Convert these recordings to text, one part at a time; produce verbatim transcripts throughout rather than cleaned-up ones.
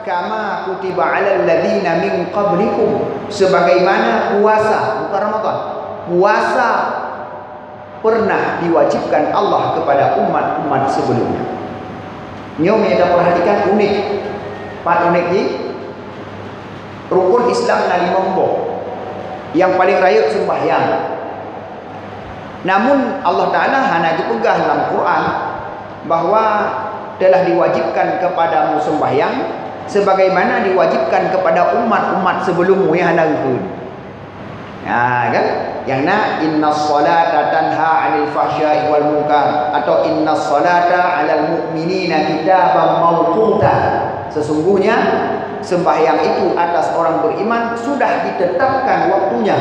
Kama kutiba 'alal ladzina min qablikum, sebagaimana puasa, bukan Ramadan, puasa pernah diwajibkan Allah kepada umat-umat sebelumnya. Nyoe meunyoe tapeurhatikan unik. Pat unik jih? Rukun Islam na limong boh. Nyang paleng rayeuk seumbahyang. Namun Allah Ta'ala hana geupeugah lam Quran bahwa telah diwajibkan kepadamu sembahyang sebagaimana diwajibkan kepada umat-umat sebelummu, nyang hana geukheun. Ha, kan? Nyang na, "Innas salata tanha 'anil fahsya'i wal munkar," atau, "Innas salata 'alal mu'minina kitaban mauquta." Sesungguhnya sembahyang itu atas orang beriman sudah ditetapkan waktunya.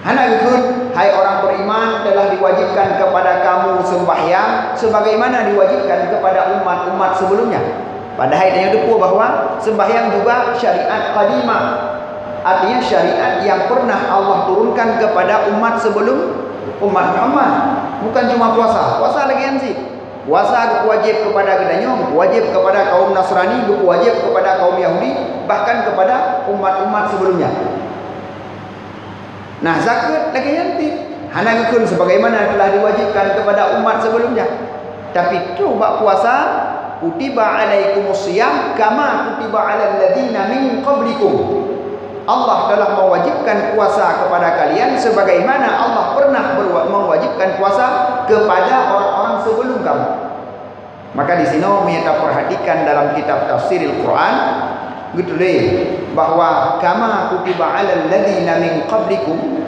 Hana geukheun, "Hai orang beriman, telah diwajibkan kepada kamu sembahyang sebagaimana diwajibkan kepada umat-umat sebelumnya." Padahai tanyoe teupeue bahwa sembahyang juga syariat qadimah. Artinya syariat yang pernah Allah turunkan kepada umat sebelum umat Muhammad. Bukan cuma puasa. Puasa lagèe nyan cit. Puasa geupeuwajéb kepada geutanyoe, geupeuwajéb kepada kaum Nasrani, geupeuwajéb kepada kaum Yahudi, bahkan kepada umat-umat sebelumnya. Nah, zakeuet lagèe nyan pih hana geukheun sebagaimana telah diwajibkan kepada umat sebelumnya. Tapi troh bak puasa, "Kutiba 'alaikumus shiyam kama kutiba 'alal ladzina min qablikum." Allah telah mewajibkan puasa kepada kalian sebagaimana Allah pernah berwa-, mewajibkan puasa kepada orang-orang sebelum kamu. Maka di sinoe meunyoe tapeurhatikan dalam kitab Tafsiril Quran, geutuléh bahwa kama kutiba 'alal ladzina min qablikum,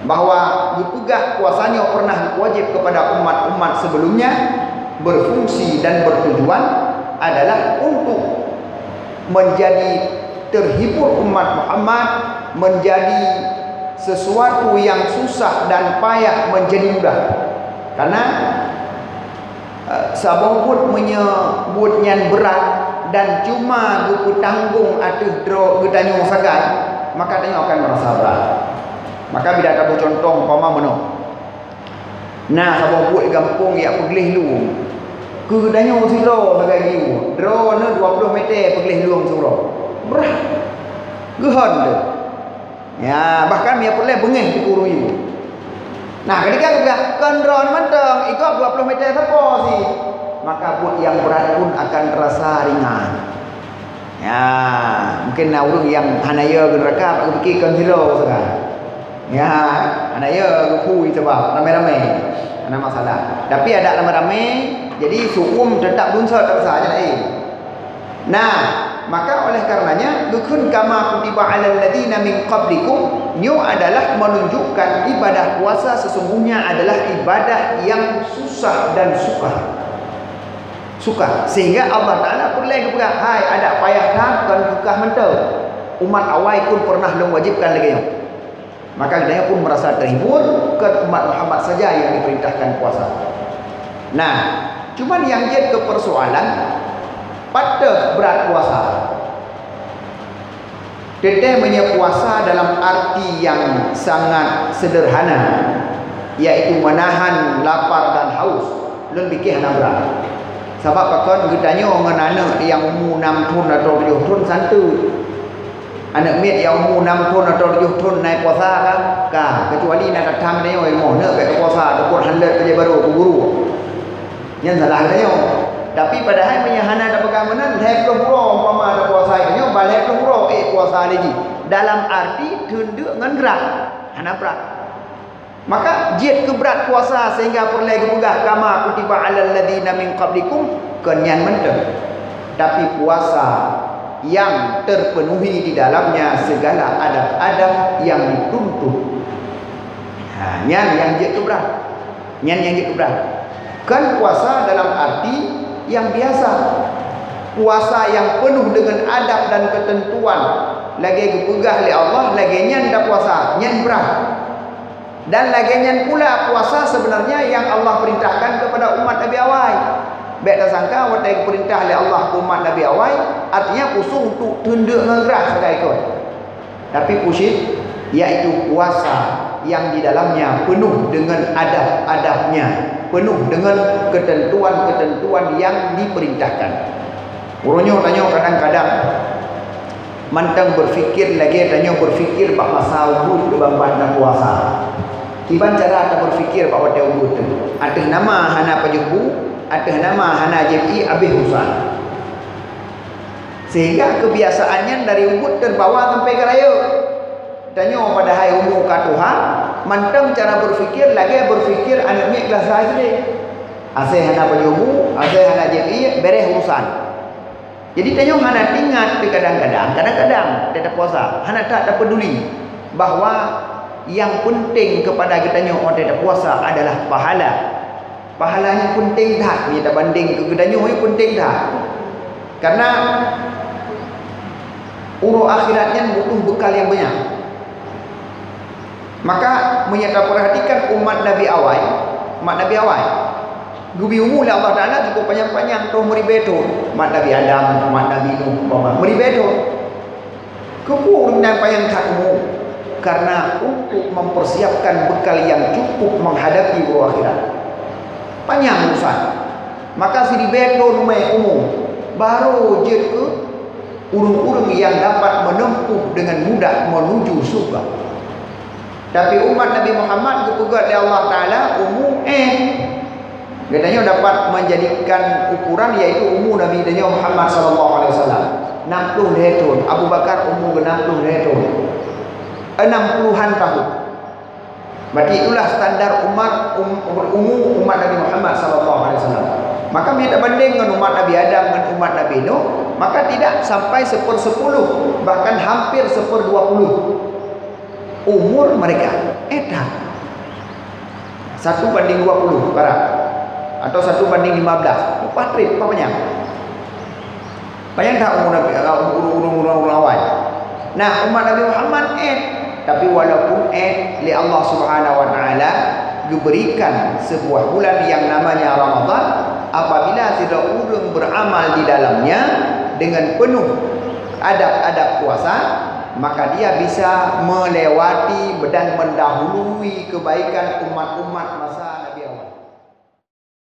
bahwa geupeugah puasa nyoe pernah wajéb kepada umat-umat sebelumnya, berfungsi dan bertujuan adalah untuk menjadi terhibur umat Muhammad, menjadi sesuatu yang susah dan payah menjadi mudah. Karena Eh, saboh buet meunyoe buet nyan brat dan cuma geupeutanggong ateueh droe geutanyoe sagai, maka tanyoe akan meurasa brat. Maka bila taboh cuntoh umpama meunoe. Na saboh buet gampông jak peugleh lueng. Keu geutanyoe sidroe sagai jiyue, droeneuh dua ploh meter peugleh lueng siuroe. Brat. Geuhon teuh. Ya, bahkan meunyoe peureulèe beungéh teuguru yue. Nah, ketika geupeugah, "Kon droeneuh mantong, i gob dua ploh meter sapo sit," maka buet nyang brat pun akan teurasa ringan. Ya, mungkin na ureueng nyang hana yö keu neuraka, bak geupike kon sidroe sagai. Ya, hana yö geupui sabab ramé-ramé. Hana masalah. Tapi adak ramé-ramé, jadi su'um teutap lunsot rasa aja laén. Nah, maka oleh karenanya, geukheun kama kutiba 'alal ladzina min qablikum, nyoe adalah menunjukkan ibadah puasa sesungguhnya adalah ibadah yang susah dan sukar. Sukar. Sehingga Allah Ta'ala peureulèe geupeugah, "Hai, adak payah that, kon keu kah mantong. Umat awai pun pernah lôn wajibkan lagèe nyoe." Maka geutanyoe pun merasa terhibur, kon umat Muhammad saja yang diperintahkan puasa. Nah, cuman nyang jeuet keu persoalan, pat teuh brat puasa. Teuntèe meunyoe puasa dalam arti yang sangat sederhana, yaitu menahan lapar dan haus, lôn pike hana brat. Sabab pakon geutanyoe ngon aneuk nyang umu nam thon atau tujoh thon santeut. Aneuk miet nyang umu nam thon atau tujoh thon na puasa ka? Ka, kecuali na that-that meunyoe ilmu neuk bèk puasa, teupot hanlet bajèe barô keu guru. Nyan salah geutanyoe. Tapi padahai meunyoe hana tapeugah meunan, lhèe ploh uroe umpama tapuasa nyoe, bah lhèe ploh uroe ék puasa lé jih. Dalam arti teundeuk ngon rhah, hana brat. Maka jeuet keu brat puasa sehingga peureulèe geupeugah, "Kama kutiba 'alal ladzina min qablikum," kon nyan mantong. Tapi puasa yang terpenuhi di dalamnya segala adab-adab yang dituntut. Ha, nyan nyang jeuet keu brat. Nyan nyang jeuet keu brat. Kon puasa dalam arti yang biasa. Puasa yang penuh dengan adab dan ketentuan. Lagèe geupeugah lé Allah, lagèe nyan tapuasa, nyan brat. Dan lagèe nyan pula puasa sebenarnya yang Allah perintahkan kepada umat Nabi awai. Bèk tasangka watèe geupeurintah lé Allah keu umat Nabi awai, artinya khusus untuk teundeuk ngon rhah sagai kon. Tapi peue cit, yaitu puasa yang di dalamnya penuh dengan adab-adabnya, penuh dengan ketentuan-ketentuan yang diperintahkan. Uroe nyoe tanyoe kadang-kadang mantong berpikir lagée tanyoe berpikir bak masa ubeut keu ban-ban na puasa. Kiban cara taberpikir bak watée ubeut teuh? Ateueh nama hana pajoh bu, ateueh nama hana jieb ié, abéh urusan. Sehingga kebiasaan nyan dari ubeut teuh bawa sampai ka rayeuk. Tanyoe padahai umu ka tuha, mantong cara berpikir lagée berpikir aneuëk miet kelas sa S D. Asée hana pajoh bu, asée hana jieb ié, beres urusan. Jadi tanyoe hana teuingat keu kadang-kadang, kadang-kadang watée tapuasa, hana that tapeuduli bahwa nyang peunteng keupada geutanyoe watée tapuasa adalah pahala. Pahala nyan peunteng that, meunyoe tabandeng keu geutanyoe nyoe peunteng that. Karena uroe akhirat nyan butuh beukal nyang banyak. Maka, meunyoe tapeurhatikan umat Nabi awai, umat Nabi awai, geubri umu lé Allah Taala cukup panyang-panyang, troh meuribée thon. Umat Nabi Adam, umat Nabi Nuh, umpama, meuribée thon. Keupeue ureuëng nyan panyang that umu? Karena untuk mempersiapkan bekal yang cukup menghadapi uroe akhirat. Panyang urusan. Maka siribée thon leumé umu, barô jeuet keu ureuëng-ureuëng nyang dapat menempuh dengan mudah menuju syurga. Tapi umat Nabi Muhammad geupeugét lé Allah Taala umu éh. Geutanyoe dapat menjadikan ukuran, yaitu umu Nabi tanyoe Muhammad sallallahu alaihi wasallam, enam puluh lhée thon. Abu Bakar umu geuh enam puluh lhée thon. Enam puluhan tahun. Berarti itulah standar Umar, um, umu umat Nabi Muhammad sallallahu alaihi wasallam. Maka, bila tabandeng ngon umat Nabi Adam ngon umat Nabi Nuh, maka tidak sampai sepersepuluh, bahkan hampir seperdua puluh. Umur mereka, eh, that. Satu banding dua puluh barat. Atau satu banding lima belas. Upah trip, upah panyang. Panyang that umur Nabi, ureuëng-ureuëng awai. Nah, umat Nabi Muhammad, eh. Tapi walaupun, eh, lé Allah Subhanahu wa Taala geuberikan sebuah bulan yang namanya Ramadan, apabila sidroe ureuëng beramal di dalamnya dengan penuh adab-adab puasa, maka dia bisa melewati dan mendahului kebaikan umat-umat masa